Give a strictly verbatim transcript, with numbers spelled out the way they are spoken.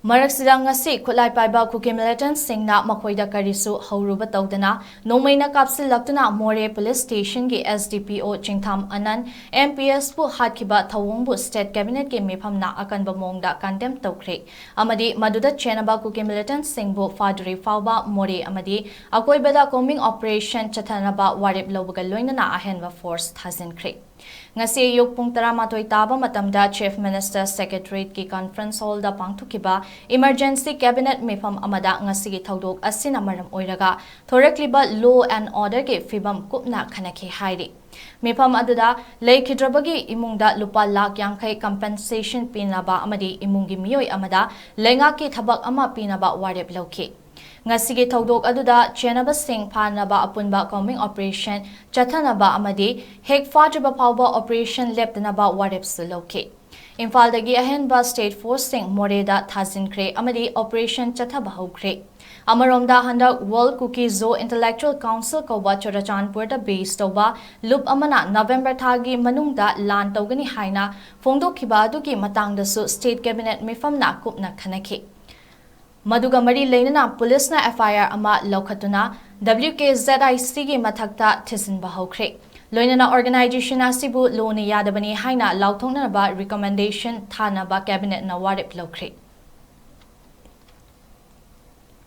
ꯃꯔꯛꯁꯤꯗ ꯉꯁꯤ ꯈꯨꯠꯂꯥꯏ ꯄꯥꯏꯕ ꯀꯨꯀꯤ militantꯁꯤꯡꯅ ꯃꯈꯣꯏꯗ ꯀꯔꯤꯁꯨ ꯍꯧꯔꯨꯕ ꯇꯧꯗꯅ ꯅꯣꯡꯃꯩꯅ ꯀꯥꯞꯁꯤꯜꯂꯛꯇꯨꯅ ꯃꯣꯔꯦ police stationꯒꯤ S D P O ꯆꯤꯡꯊꯥꯝ ꯑꯅꯟ, M P Sꯄꯨ ꯍꯥꯠꯈꯤꯕ ꯊꯧꯑꯣꯡꯕꯨ state cabinetꯀꯤ ꯃꯤꯐꯝꯅ ꯑꯀꯟꯕ ꯃꯑꯣꯡꯗ condemn ꯇꯧꯈ꯭ꯔꯦ ꯑꯃꯗꯤ ꯃꯗꯨꯗ ꯆꯦꯟꯅꯕ ꯀꯨꯀꯤ militantꯁꯤꯡꯕꯨ ꯐꯥꯗ꯭ꯔꯤ ꯐꯥꯎꯕ ꯃꯣꯔꯦ ꯑꯃꯗꯤ ꯑꯀꯣꯏꯕꯗ combing operation ꯆꯠꯊꯅꯕ ꯋꯥꯔꯦꯞ ꯂꯧꯕꯒ ꯂꯣꯏꯅꯅ ꯑꯍꯦꯟꯕ force ꯊꯥꯖꯤꯟꯈ꯭ꯔꯦ꯫ ꯉꯁꯤ ꯑꯌꯨꯛ ꯄꯨꯡ ꯇꯔꯥꯃꯥꯊꯣꯏ ꯇꯥꯕ ꯃꯇꯝꯗ Chief Minister Secretariatꯀꯤ conference hallꯗ ꯄꯥꯡꯊꯣꯛꯈꯤꯕ emergency cabinet ꯃꯤꯐꯝ ꯑꯃꯗ ꯉꯁꯤꯒꯤ ꯊꯧꯗꯣꯛ ꯑꯁꯤꯅ ꯃꯔꯝ ꯑꯣꯏꯔꯒ ꯊꯣꯔꯛꯂꯤꯕ law and orderꯒꯤ ꯐꯤꯕꯝ ꯀꯨꯞꯅ ꯈꯟꯅꯈꯤ ꯍꯥꯏꯔꯤ꯫ ꯃꯤꯐꯝ ꯑꯗꯨꯗ ꯂꯩꯈꯤꯗ꯭ꯔꯕꯒꯤ ꯏꯃꯨꯡꯗ ꯂꯨꯄꯥ ꯂꯥꯈ ꯌꯥꯡꯈꯩ compensation ꯄꯤꯅꯕ ꯑꯃꯗꯤ ꯏꯃꯨꯡꯒꯤ ꯃꯤꯑꯣꯏ ꯑꯃꯗ ꯂꯩꯉꯥꯛꯀꯤ ꯊꯕꯛ ꯑꯃ ꯄꯤꯅꯕ ꯋꯥꯔꯦꯞ ꯂꯧꯈꯤ꯫ ꯉꯁꯤꯒꯤ ꯊꯧꯗꯣꯛ ꯑꯗꯨꯗ ꯆꯦꯟꯅꯕꯁꯤꯡ ꯐꯥꯅꯕ ꯑꯄꯨꯟꯕ combing operation ꯆꯠꯊꯅꯕ ꯑꯃꯗꯤ ꯍꯦꯛ ꯐꯥꯗ꯭ꯔꯤꯕ ꯐꯥꯎꯕ operation ꯂꯦꯞꯇꯅꯕ ꯋꯥꯔꯦꯞꯁꯨ ꯂꯧꯈꯤ꯫ ꯏꯝꯐꯥꯜꯗꯒꯤ ꯑꯍꯦꯟꯕ state forceꯁꯤꯡ ꯃꯣꯔꯦꯗ ꯊꯥꯖꯤꯟꯈ꯭ꯔꯦ ꯑꯃꯗꯤ operation ꯆꯠꯊꯕ ꯍꯧꯈ꯭ꯔꯦ꯫ ꯑꯃꯔꯣꯝꯗ ꯍꯟꯗꯛ World Kuki Zo Intellectual Council ꯀꯧꯕ ꯆꯨꯔꯆꯥꯟꯄꯨꯔꯗ base ꯇꯧꯕ ꯂꯨꯞ ꯑꯃꯅ November ꯊꯥꯒꯤ ꯃꯅꯨꯡꯗ ꯂꯥꯟ ꯇꯧꯒꯅꯤ ꯍꯥꯏꯅ ꯐꯣꯡꯗꯣꯛꯈꯤꯕ ꯑꯗꯨꯒꯤ ꯃꯇꯥꯡꯗꯁꯨ state cabinet ꯃꯤꯐꯝꯅ ꯀꯨꯞꯅ ꯈꯟꯅꯈꯤ꯫ ꯃꯗꯨꯒ ꯃꯔꯤ ꯂꯩꯅꯅ policeꯅ F I R ꯑꯃ ꯂꯧꯈꯠꯇꯨꯅ W K Z I Cꯒꯤ ꯃꯊꯛꯇ ꯊꯤꯖꯤꯟꯕ ꯍꯧꯈ꯭ꯔꯦ꯫ ꯂꯣꯏꯅꯅ organization ꯑꯁꯤꯕꯨ lawꯅ ꯌꯥꯗꯕꯅꯤ ꯍꯥꯏꯅ ꯂꯥꯎꯊꯣꯛꯅꯅꯕ recommendation ꯊꯥꯅꯕ cabinetꯅ ꯋꯥꯔꯦꯞ ꯂꯧꯈ꯭ꯔꯦ꯫